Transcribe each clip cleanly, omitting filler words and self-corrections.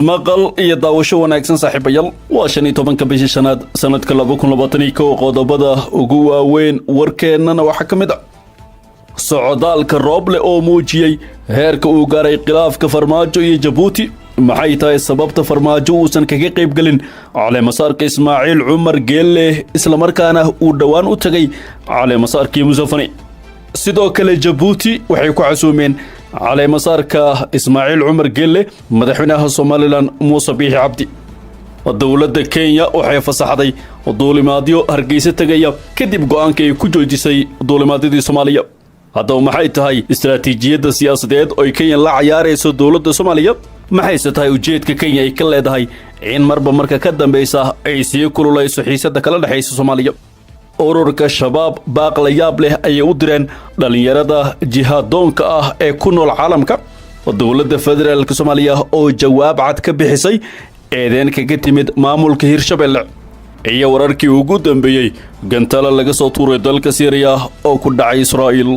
Maqal iyo daawasho wanaagsan, saaxiibayaal. Waa 15-ka bishii shanaad, sanadka 2021. Qodobada ugu waaweyn warkeennana waxaa ka mid ah socdaalka Rooble oo muujiyey heerka uu gaaray khilaafka Farmaajo iyo Jabuuti. Maxay tahay sababta Farmaajo uusan kaga qaybgelin caleemasaarka Ismaaciil Cumar Geelle, islamarkaana uu dhowaan u tagay caleemasaarkii Museveni? Sidoo kale Jabuuti waxay ku casuumeen caleemasaarka Ismaaciil Cumar Geelle madaxweynaha Somaliland Muuse Biixi Cabdi. Dowladda Kenya waxay fasaxday duulimaadyo Hargeysa tegaya kadib go'aanka ay ku joojisay duulimaadyadii Soomaaliya. Haddaba maxay tahay istaraatiijiyadda siyaasadeed oo ay Kenya la cayaarayso dowladda Soomaaliya? Maxayse tahay ujeedka Kenya ay ka leedahay in marba marka ka dambaysa ay sii kululayso xiisadda kala dhexaysa Soomaaliya? Ururka Shabaab baaq la yaab leh ayay u direen dhallinyarada jihaadoonka ah ee ku nool caalamka. Dowladda Federaalka Soomaaliya oo jawaab cad ka bixisay eedeen kaga timid maamulka Hirshabelle, iyo wararkii ugu dambeeyey gantala laga soo tuuray dalka Siiriya oo ku dhacay Israa'iil.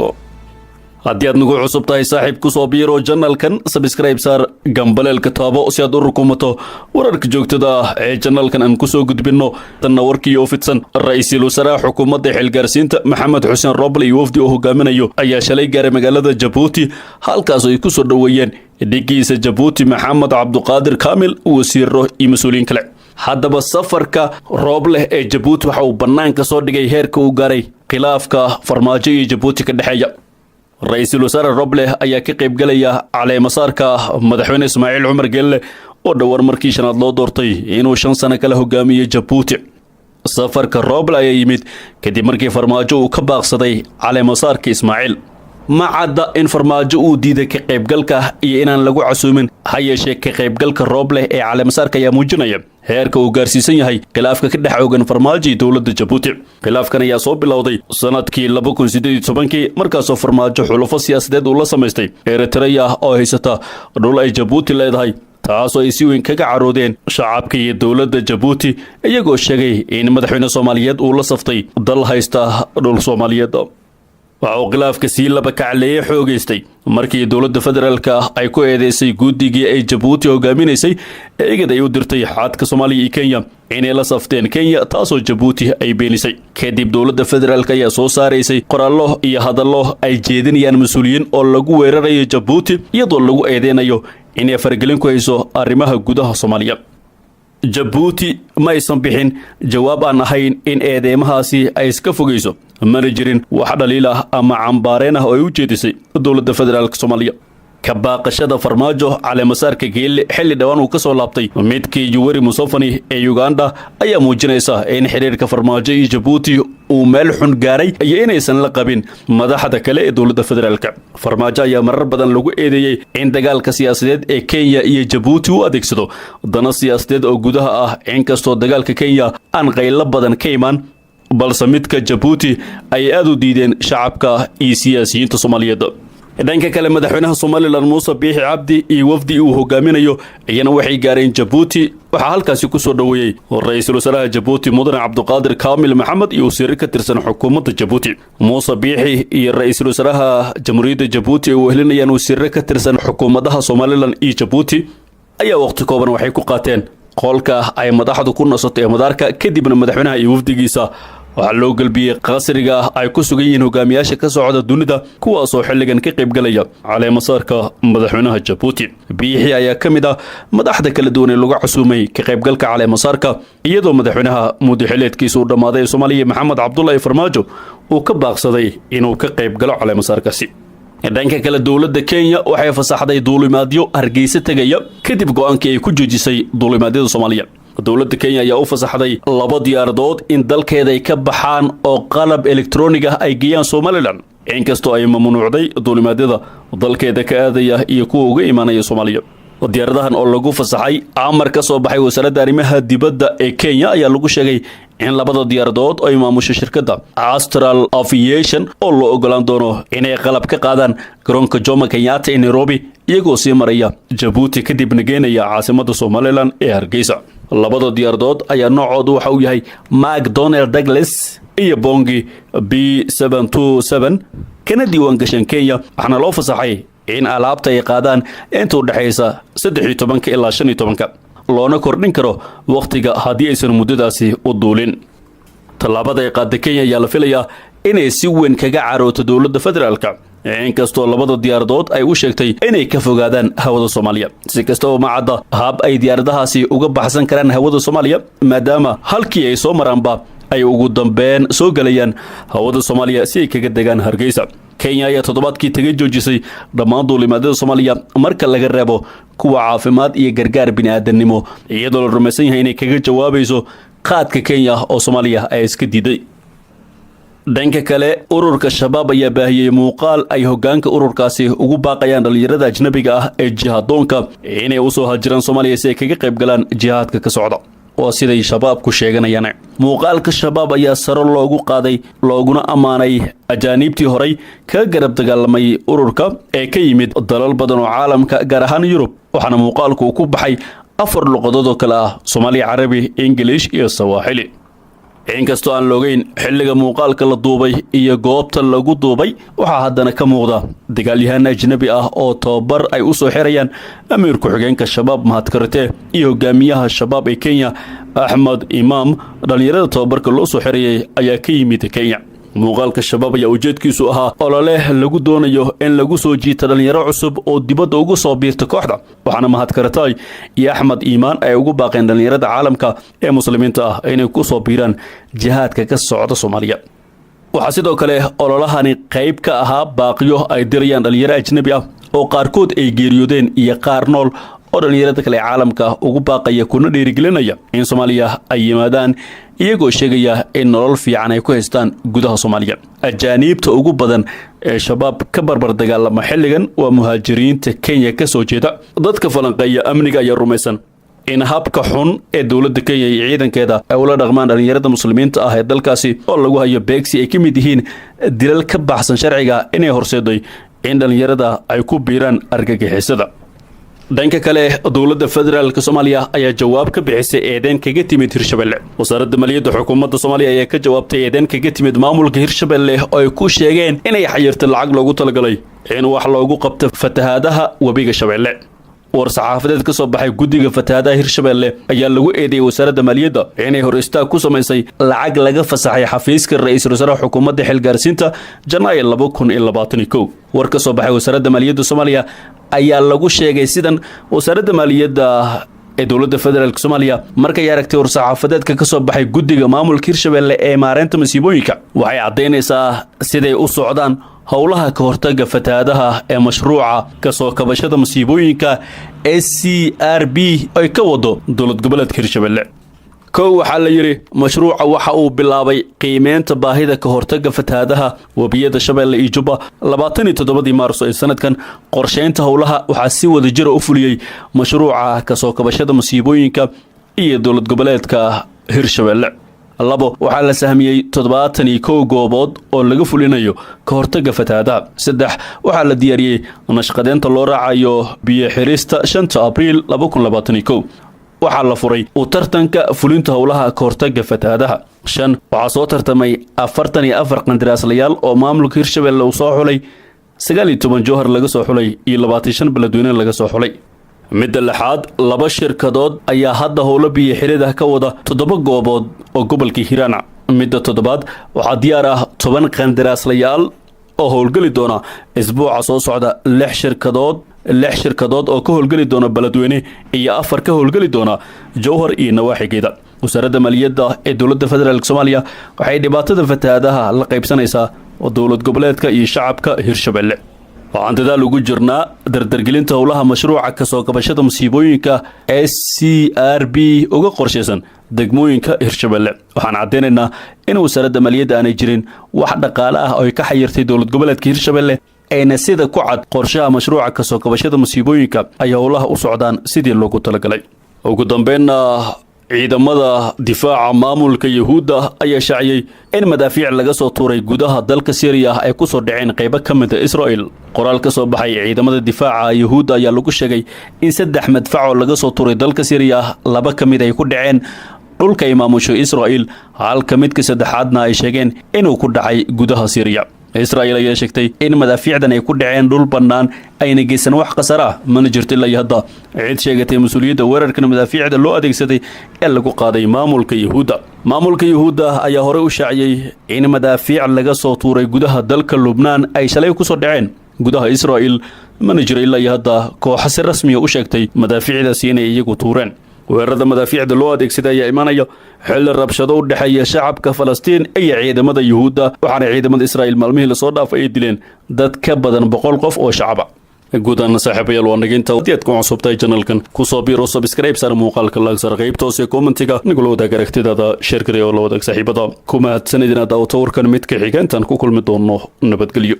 Haddii aad nagu cusub tahay, saaxiib, ku soo biiro channelkan, subscribe saar, gambaleelka taabo si aad u rukumato wararka joogtada ah ee channelkan aan kusoo gudbinno. Tanna warkii oo fidsan. Ra-iisul wasaaraha xukuumadda xilgaarsiinta Maxamed Xuseen Roble iyo wafdi oo hogaaminayo ayaa shalay gaaray magaalada Jabuuti, halkaas ay ku soo dhoweeyeen dhigiisa Jabuuti Maxamed Cabduqaadir Kaamil, wasiiro iyo mas-uuliyiin kale. Haddaba safarka Roobleh ee Jabuuti waxa uu bannaanka soo dhigay heerka uu gaaray khilaafka Farmaajo iyo Jabuuti ka dhexeeya. Ra-iisul wasaare Robleh ayaa ka qaybgelaya caleemasaarka madaxweyne Ismaaciil Cumar Geelle oo dhowaan markii shanaad loo doortay inuu 5 sano kala hogaamiyo Jabuuti. Safarka Roble ayaa yimid kadib markii Farmaajo uu ka baaqsaday caleemasaarka Ismaaciil. Ma cadda in Farmaajo uu diiday ka qaybgalka iyo inaan lagu casuumin. Ha yeeshee, ka qaybgalka Roobleh ee caleemasaarka ayaa muujinaya heerka uu gaarsiisan yahay khilaafka ka dhex oogan Farmaajo iyo dowladda Jabuuti. Khilaafkan ayaa soo bilowday sanadkii 2018-kii, markaasoo Farmaajo xulufo siyaasadeed uu la samaystay Eritreya oo haysata dhul ay Jabuuti leedahay, taasoo ay si weyn kaga caroodeen shacabka iyo dowladda Jabuuti, iyagoo sheegay in madaxweyne Soomaaliyeed uu la saftay dal haysta dhul Soomaaliyeed. Waxa uu khilaafka sii laba kacleeye xoogaystay markii dowladda federaalka ay ku eedeysay guddigii ay Jabuuti hogaaminaysay ee IGAD ay u dirtay xadka Soomaaliya iyo Kenya inay la safteen Kenya, taasoo Jabuuti ay beenisay. Kadib dowladda federaalk ayaa soo saaraysay qoraallo iyo hadallo ay jeedinayaan mas-uuliyiin oo lagu weerarayo Jabuuti, iyadoo lagu eedeynayo inay faragelin ku hayso arrimaha gudaha Soomaaliya. Jabuuti ma aysan bixin jawaab aan ahayn in eedeymahaasi ay iska fogeyso. Mana jirin wax dhaliil ah ama cambaareen ah oo ay u jeedisay dowladda federaalka Soomaaliya. Ka baaqashada Farmaajo caleemasaarka Geelle xilli dhowaan uu ka soo laabtay midkii Yuweri Museveni ee Uganda ayaa muujinaysa in xidhiirka Farmaajo iyo Jabuuti uu meel xun gaaray iyo inaysan la qabin madaxda kale ee dowladda federaalka. Farmaajo ayaa marar badan lagu eedeeyey in dagaalka siyaasadeed ee Kenya iyo Jabuuti u adeegsado dano siyaasadeed oo gudaha ah. Inkastoo dagaalka Kenya aan qaylo badan ka imaan, balse midka Jabuuti ay aada u diideen shacabka iyo siyaasiyiinta Soomaaliyeed. Dhanka kale, madaxweynaha Somaliland Muuse Biixi Cabdi iyo wafdi uu hogaaminayo iyana waxay gaareen Jabuuti. Waxaa halkaasi ku soo dhoweeyey ra-iisul wasaaraha Jabuuti Mudane Cabduqaadir Kaamil Maxamed iyo wasiiro ka tirsan xukuumadda Jabuuti. Muuse Biixi iyo ra-iisul wasaaraha Jamhuuriyadda Jabuuti ay wehelinayaan wasiiro ka tirsan xukuumadaha Somaliland iyo Jabuuti ayaa waqti kooban waxay ku qaateen qolka ay madaxdu ku nasato ee madaarka. Kadibna madaxweynaha iyo wafdigiisa waxaa loo gelbiyey qasriga ay ku sugan yihiin hogaamiyaasha ka socda dunida, kuwaasoo xilligan ka qaybgalaya caleemasaarka madaxweynaha Jabuuti. Biixi ayaa ka mid ah madaxda kala duwan ee lagu casuumay ka qaybgalka caleemasaarka, iyadoo madaxweynaha muddaxileedkiisa uu dhammaaday ee Soomaaliya Maxamed Cabdulaahi Farmaajo uu ka baaqsaday inuu ka qaybgalo caleemasaarkaasi. Dhanka kale, dowladda Kenya waxay fasaxday duulimaadyo Hargeysa tegaya kadib go'aankii ay ku joojisay duulimaadyada Soomaaliya. Dowladda Kenya ayaa u fasaxday laba diyaaradood in dalkeeda ay ka baxaan oo qalab elektroonig ah ay geeyaan Somaliland, inkastoo ay mamnuucday duulimaadyada dalkeeda ka aadaya iyo kuwa uga imaanaya Soomaaliya. Diyaaradahan oo lagu fasaxay amar ka soo baxay wasaaradda arrimaha dibadda ee Kenya ayaa lagu sheegay in labada diyaaradood ay maamusho shirkadda Astral Aviation oo loo ogolaan doono inay qalab ka qaadaan garoonka Jomo Kenyatta ee Nairobi, iyagoo sii maraya Jabuuti, kadibna geenaya caasimadda Somaliland ee Hargeysa. Labada diyaaradood ayaa noocoodu waxa uu yahay McDonnell Douglas iyo Boeing B, kana diiwaan gashan Kenya, waxaana loo fasaxay. In alaabta ay qaadaan inta u dhexaysa 13-ka ilaa 15-ka, loona kordhin karo wakhtiga haddii aysan muddadaasi u duulin. Tallaabada ay qaadda Kenya ayaa la filayaa inay si weyn kaga carooto dowladda federaalka, inkastoo labada diyaaradood ay u sheegtay inay ka fogaadaan hawada Soomaaliya. Si kastaba, ma cadda hab ay diyaaradahaasi uga baxsan karaan hawada Soomaaliya, maadaama halkii ay soo maraanba ay ugu dambeyn soo gelayaan hawada Soomaaliya si ay kaga degaan Hargeysa. Kenya ayaa toddobaadkii taga joojisay dhammaan duulimaadyada Soomaaliya marka laga reebo kuwa caafimaad iyo gargaar bini'aadannimo, iyadoo la rumaysan yahay inay kaga jawaabayso qaadka Kenya oo Soomaaliya ay iska diiday. Dhanka kale, ururka Shabaab ayaa baahiyey muuqaal ay hoggaanka ururkaasi ugu baaqayaan dhallinyarada ajnabiga ah ee jihadoonka inay usoo hajiraan Soomaaliya si ay kaga qayb galaan jihaadka ka socda. Waa siday Shabaabku sheeganayaan. Muuqaalka Shabaab ayaa saro loogu qaaday looguna ammaanay ajaaniibtii horay kaga garab dagaalamay ururka ee ka yimid dalal badan oo caalamka, gaar ahaan Yurub. Waxaana muuqaalku uu ku baxay afar luqadood oo kale ah Soomaaliya, Carabi, Ingiliish iyo Sawaaxili. Inkastoo aan loogeyn xilliga muuqaalka la duubay iyo goobta lagu duubay, waxaa haddana ka muuqda dagaalyahaan ajnabi ah oo tababar ay u soo xirayaan amiir ku-xigeenka Shabaab Mahad Karate iyo hogaamiyaha Shabaab ee Kenya Axmed Imaam. Dhallinyarada tababarka loo soo xirayay ayaa ka yimid Kenya. Muuqaalka Shabaab ayaa ujeedkiisu ahaa olole lagu doonayo in lagu soo jiito dhallinyaro cusub oo dibadda ugu soo biirta kooxda, waxaana Mahad Karatay iyo Axmed Iimaan ay ugu baaqeen dhallinyarada caalamka ee muslimiinta ah inay ku soo biiraan jihaadka ka socda Soomaaliya. Waxaa sidoo kale ololahani qayb ka ahaa baaqiyo ay dirayaan dhallinyaro ajnabi ah oo qaarkood ay geeriyoodeen iyo qaar nool oo dhallinyarada kale ee caalamka ugu baaqaya kuna dhiirigelinaya in Soomaaliya ay yimaadaan, iyagoo sheegaya in nolol fiican ay ku haystaan gudaha Soomaaliya. Ajaaniibta ugu badan ee Shabaab ka barbar dagaalama xilligan waa muhaajiriinta Kenya ka soo jeeda. Dadka falanqeeya amniga ayaa rumaysan in habka xun ee dowladda Kenya iyo ciidankeeda ay ula dhaqmaan dhallinyarada muslimiinta ah ee dalkaasi, oo lagu hayo beegsi ay ka mid yihiin dilal ka baxsan sharciga, inay horseeday in dhallinyarada ay ku biiraan argagixisada. Dhanka kale, dowladda federaalka Soomaaliya ayaa jawaab ka bixisay eedeyn kaga timid Hirshabelle. Wasaaradda maaliyadda xukuumadda Soomaaliya ayaa ka jawaabtay eedeyn kaga timid maamulka Hirshabelle oo ay ku sheegeen inay xayirtay lacag loogu talagalay in wax loogu qabto fatahaadaha webiga Shabeelle. War saxaafadeed ka soo baxay guddiga fatahaadaha Hirshabelle ayaa lagu eedeeyey wasaaradda maaliyadda inay hor istaag ku samaysay lacag laga fasaxay xafiiska ra-iisul wasaaraha xukuumadda xilgaarsiinta Janaayo 2021. War ka soo baxay wasaaradda maaliyadda Soomaaliya ayaa lagu sheegay sidan: Wasaaradda maaliyadda ee dowladda federaalka Soomaaliya markay aragtay war-saxaafadeedka ka soo baxay guddiga maamulka Hirshabelle ee maareynta masiibooyinka, waxay caddaynaysaa siday u socdaan howlaha ka hortaga fatahaadaha ee mashruuca kasoo kabashada masiibooyinka SCRB ay ka wado dowlad goboleedka Hirshabelle. Kow, waxaa la yidhi, mashruuca waxa uu bilaabay qiimeynta baahida ka hortaga fatahaadaha webiyada Shabeelle iyo Jubba 27-dii Maarso ee sanadkan. Qorsheynta howlaha waxaa si wada jira u fuliyey mashruuca kasoo kabashada masiibooyinka iyo dowlad goboleedka Hirshabelle. Labo, waxaa la sahmiyey 71 goobood oo laga fulinayo ka hortagga fatahaadaha. Saddex, waxaa la diyaariyey nashqadeynta loo raacayo biyo xirista. 5-ta Abriil 2021 waxaa la furay u tartanka fulinta howlaha ka hortagga fatahaadaha. Shan, waxaa soo tartamay 44 qandaraaslayaal oo maamulka Hirshabelle uu soo xulay, 19 Jowhar laga soo xulay iyo 25 Beledweyne laga soo xulay. Midda lixaad, laba shirkadood ayaa hadda howlo biyo xiridah ka wada toddoba goobood oo gobolka Hiiraan. Midda toddobaad, waxaa diyaar ah 10 qandaraaslayaal oo howlgeli doona isbuuca soo socda, lix shirkadood oo ka howlgeli doona Beledweyne iyo afar ka howlgeli doona Jowhar iyo nawaaxigeeda. Wasaaradda maaliyadda ee dowladda federaalka Soomaaliya waxay dhibaatada fatahaadaha la qaybsanaysaa dowlad goboleedka iyo shacabka Hirshabelle. Waxaan dadaal ugu jirnaa dardargelinta howlaha mashruuca kasoo kabashada masiibooyinka SCRB uga qorshaysan degmooyinka Hirshabelle. Waxaan caddaynaynaa in wasaaradda maaliyadda aanay jirin wax dhaqaale ah oo ay ka xayirtay dowlad goboleedka Hirshabelle, ayna sida ku cad qorshaha mashruuca kasoo kabashada masiibooyinka ay howlaha u socdaan sidii loogu talagalay. Ugu dambeynna, ciidamada difaaca maamulka Yahuudda ayaa shaaciyey in madaafiic laga soo tuuray gudaha dalka Syriya ay ku soo dhaceen qaybo ka mida Israel. Qoraal ka soo baxay ciidamada difaaca Yahuudda ayaa lagu sheegay in saddex madfac oo laga soo tuuray dalka Syriya laba ka mid ay ku dhaceen dhulka ay maamusho Israel, halka midka saddexaadna ay sheegeen inuu ku dhacay gudaha Syriya. Israel ayaa sheegtay in madaafiicdan ay ku dhaceen dhul bannaan, ayna geysan wax khasar ah. Mana jirto ilaa iyo hadda cid sheegatay mas-uuliyadda weerarkan madaafiicda loo adeegsaday ee lagu qaaday maamulka Yuhuudda. Maamulka Yuhuudda ayaa horey u shaaciyey in madaafiic laga soo tuuray gudaha dalka Lubnaan ay shalay kusoo dhaceen gudaha Israa'il. Mana jiro ilaa iyo hadda kooxa si rasmiya u sheegtay madaafiicdaasi inay iyagu tuureen. Weerarada madaafiicda loo adeegsaday ayaa imanaya xilli rabshado u dhexeeya shacabka Falastiin iyo ciidamada Yuhuudda, waxaana ciidamada Israa'iil maalmihii lasoo dhaafay ay dileen dad ka badan 100 qof oo shacaba. Guudan saaxiibayaal waa naginta. Haddii aad ku cusubtahay channelkan, kusoo biiro, subscribe saar muuqaalka, like saar, qaybta hoose commentiga nagula wadaag aragtidaada, share garee oo la wadaag saaxiibada. Ku mahadsanid inaad daawato warkan. Midka xigeentan ku kulmi doono, nabadgelyo.